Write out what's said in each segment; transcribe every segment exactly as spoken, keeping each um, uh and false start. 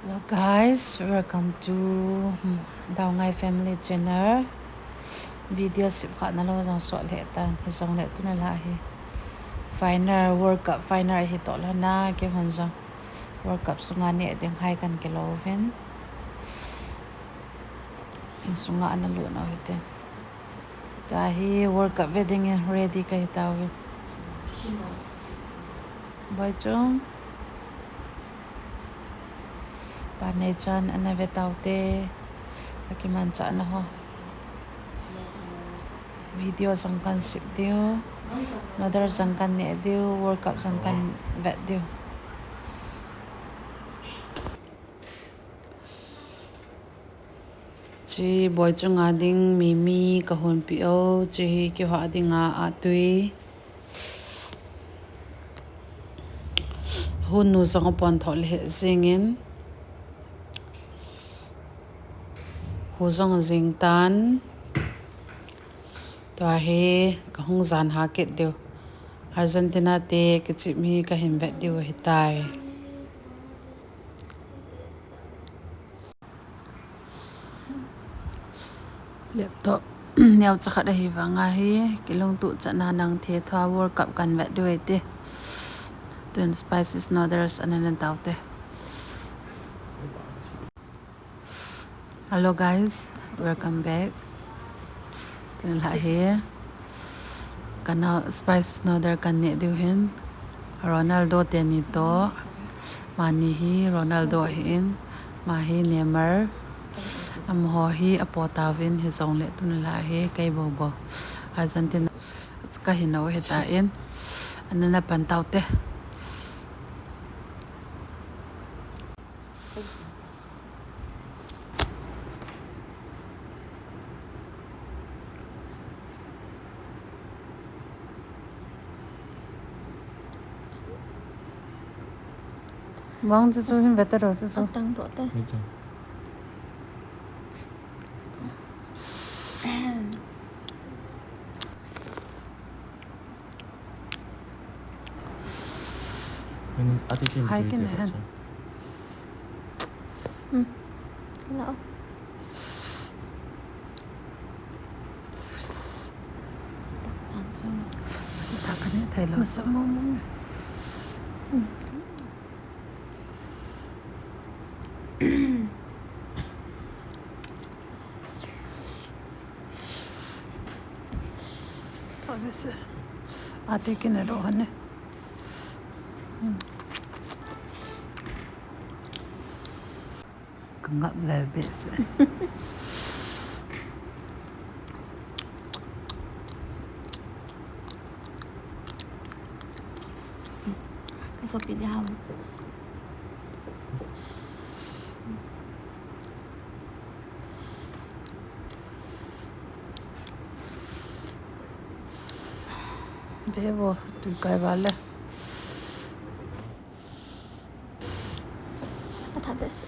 Hello guys, welcome to Daongai Family Channel. Video sip kha na lo jong so le tan, hi jong le tuna la hi. Final, World Cup final hi to la na, kei hon jong World Cup sunga ne ding hai kan ke lo vin. In sunga na lo na hi te. Ka hi World Cup ve ding in ready ka hi ta vin. Boi chung. Pa nei chan ana ve tau te. Akiman cha na ho. Video jong kan sip diu. Noodle jong kan ne diu. World Cup jong kan vet diu. Chi boi chunga ding mimi ka hun pi o. Chi hi kiho dinga a tui. Hun nu jong a pon tho le he jingin. Hu jong jing tan. Tua hi ka hung jan ha kit diu. Argentina te kichip hi ka hin vet diu hi tai. Laptop neo chakhat ahi vanga hi kilungtuh chatna nang the thua World Cup kan vet diu ahi te. Tun spices noodles an an tau te. Hello guys, welcome back. Tun la hi. Kana spices noodle kan ne diu hin. Ronaldo teni to. Mani hi Ronaldo ahin. Ma hi Neymar. Amaho hi apo tauvin hi jong le tun la hi kei bobo. Argentina ka hi no hi ta in. Anana pan tau te. Mong chu chu hin vete ro chu chu. Atang to te. Hai kin han. Hmm. Hello. Thei lo. Ate kine ro hane. Kangap le bit se. Kasopi di ham. Bebo, tu kai vale. Atha besi.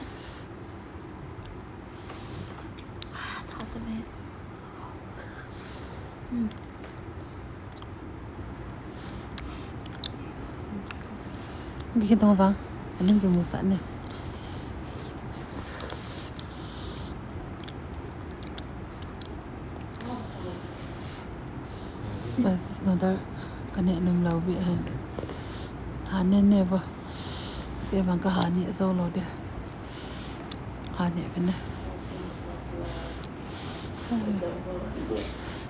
Atha ta be. Hmm. Gigi tong vang. Aning bi musa ne. Spices noodle ka ne nom lou bit hen. Ha ne ne bo. Kei vang ka ha ne jou lou de. Ha ne bit ne.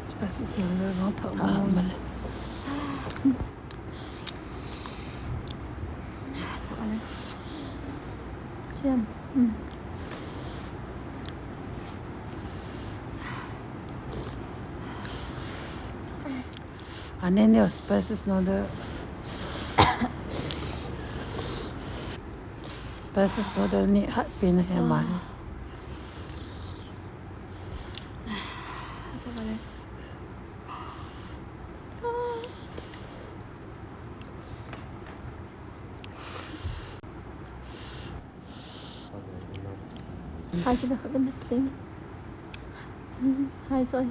Spices noodle vang tho ha mo. Male. Chiam. Hmm. Ane ne spices noodle. Spices noodle ni hat pi na he ma. Hai, sila ka ganda pati. Hai, soy.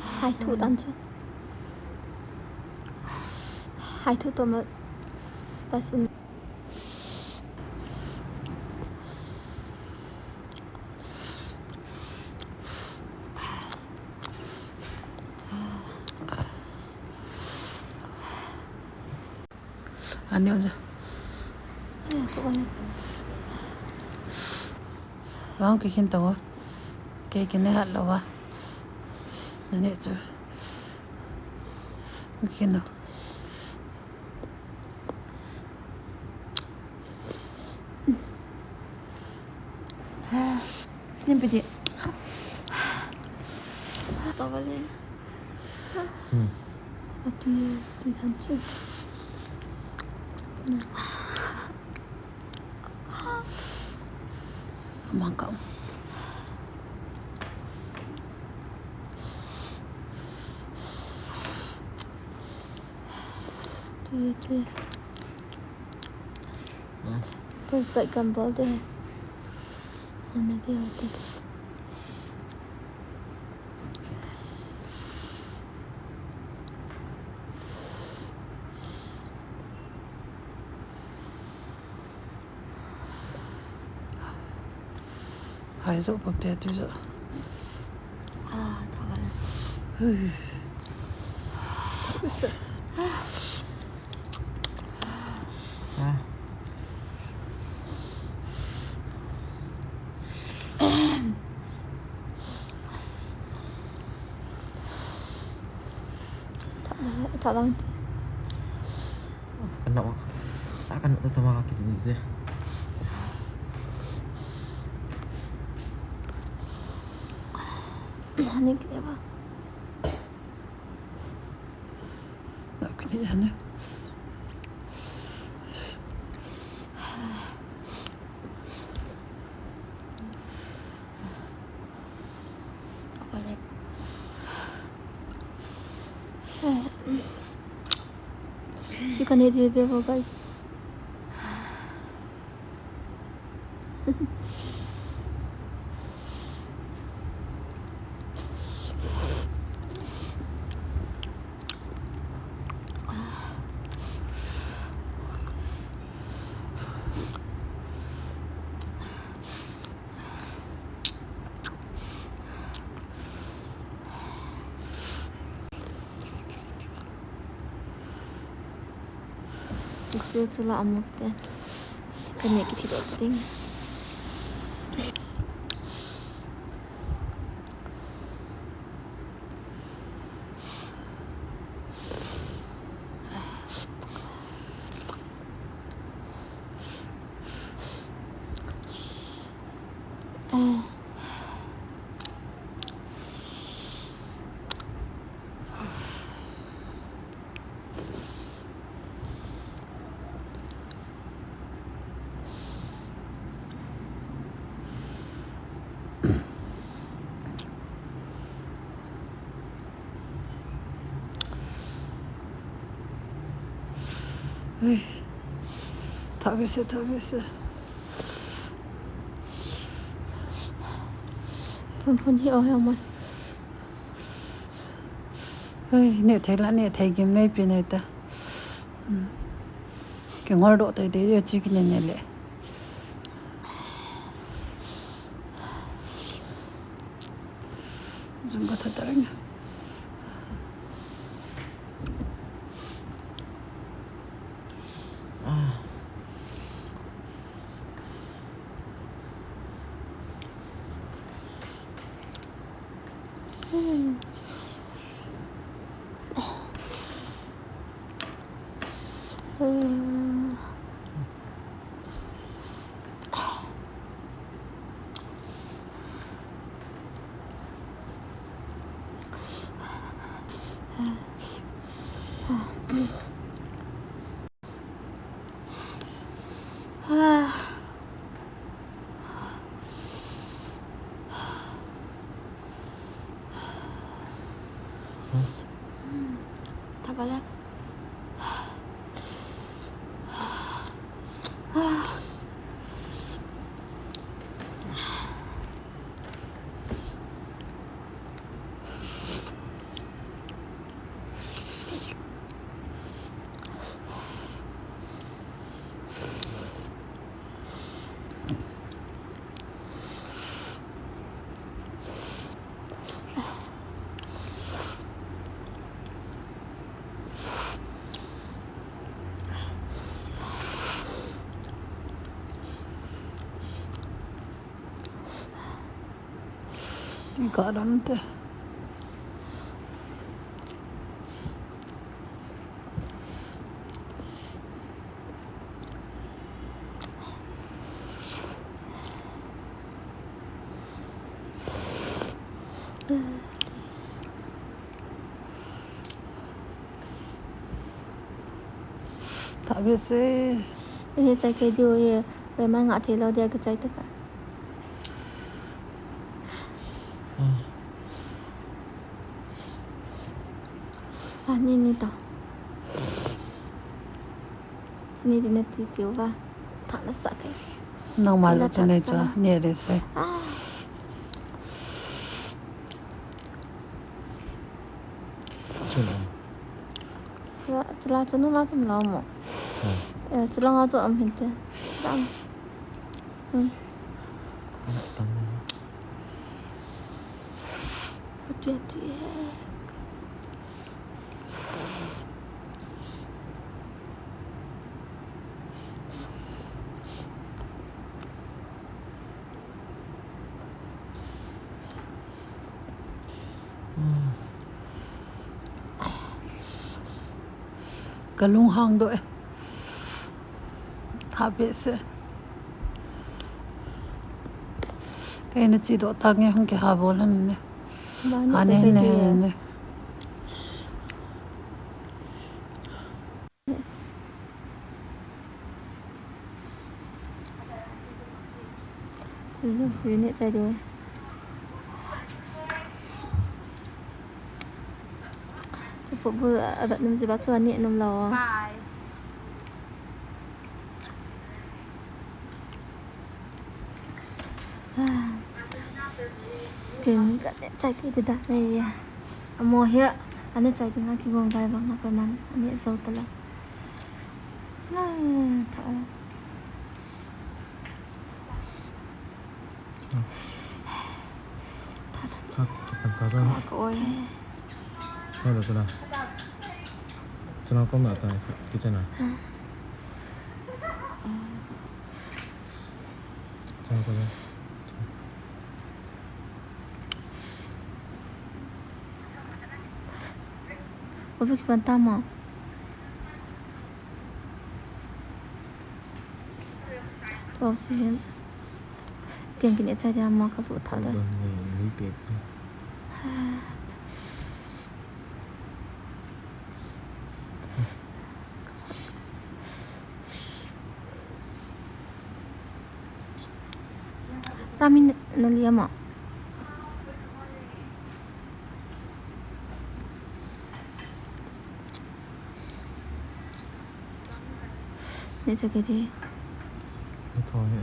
Hai thu tan chu. Hai thu to ma. Pasin. Ani oja. Vang ke khin tawa. Ke ke ne hat lawa. Nane chu. Khin no. Slim piti. Tawale. Hmm. Ati, ti than chi. Mangka. Ti, ti. Hmm. First bite gamble de. Ana bi hote. Hai zo pop te tu zo. Ah, tawale. Hui. Tawale. Ah. Tawang. Kana wa. Akan ta tama ka kiti ni. Haning kaya ba? Nak ni hane. Chicken head, guys. Isi chula amuk te. Kane kiti dot ting. Ui. Tha behseh, tha behseh. Phun phun hi o heo mai. Ui, neh thei la, neh thei gim nei pi nei ta. Hmm. Kingol doh teitei ding, chi kine ne le. Zumba tha ta reng. Ah. Hmm. Tha behseh. Ti ka don te. Tha behseh. Ine chai kei diu ye, koi mai nga thei lou dia ka chai ta ka. Ah. Ah, ni, ni ta. Chini di na ti ti uva. Tha na sa kei. Nangma lo chun nei cha, ni re se. Ah. Chun. Chula, chula, chunu la chun la mo. Hmm. Eh, chula nga chu am hin te. Dam. Hmm. Dam. Atu, atu, eh. Ka lunghang doh e. Tha behseh. Kei na chi doh ta nge hung kiha bol han ne. Ba ni. Ha, se ne, ke ne, ti ne, ya, ne. Chu chu sui ni chai diu. Chu football a, a vet nom chu ba chu ani nom lo. Bye. Ken ka ne chai kei ti da nei ya. Amo hi a ne chai ti nga kigong vai vang a koiman ani zo ta la. Ah, tha. Tha, tha. Tha, tha, tha, tha. Ka, ka oi. Hello, tha. Chana kom na ta, kitchen na. Chana kom na. Ko pe ki pan ta ma. Tao si hin. Tiang kin e chai dia ma ka lu tha da. Ba ni, ni pe. Ramin na liam a. Ni cha ke di. Ni tho he.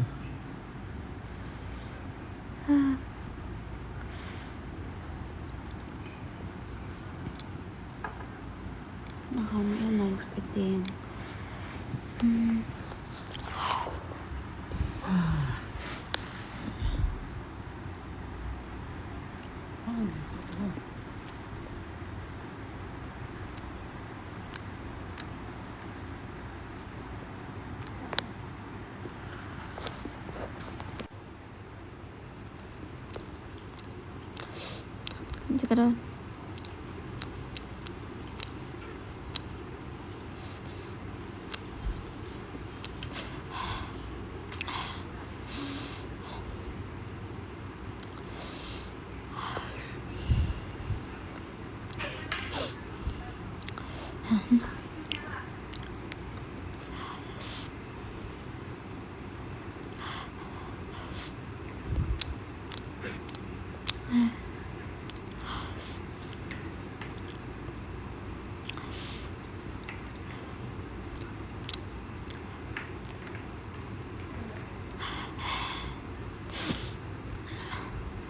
Ah. Nahan na nang sakit din. Hmm. Sekarang.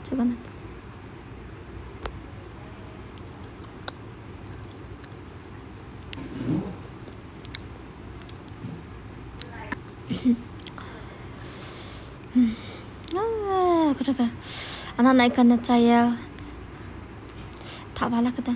Chukan. Ah, kata ka. Ana nai kana chaya. Tha bala kata.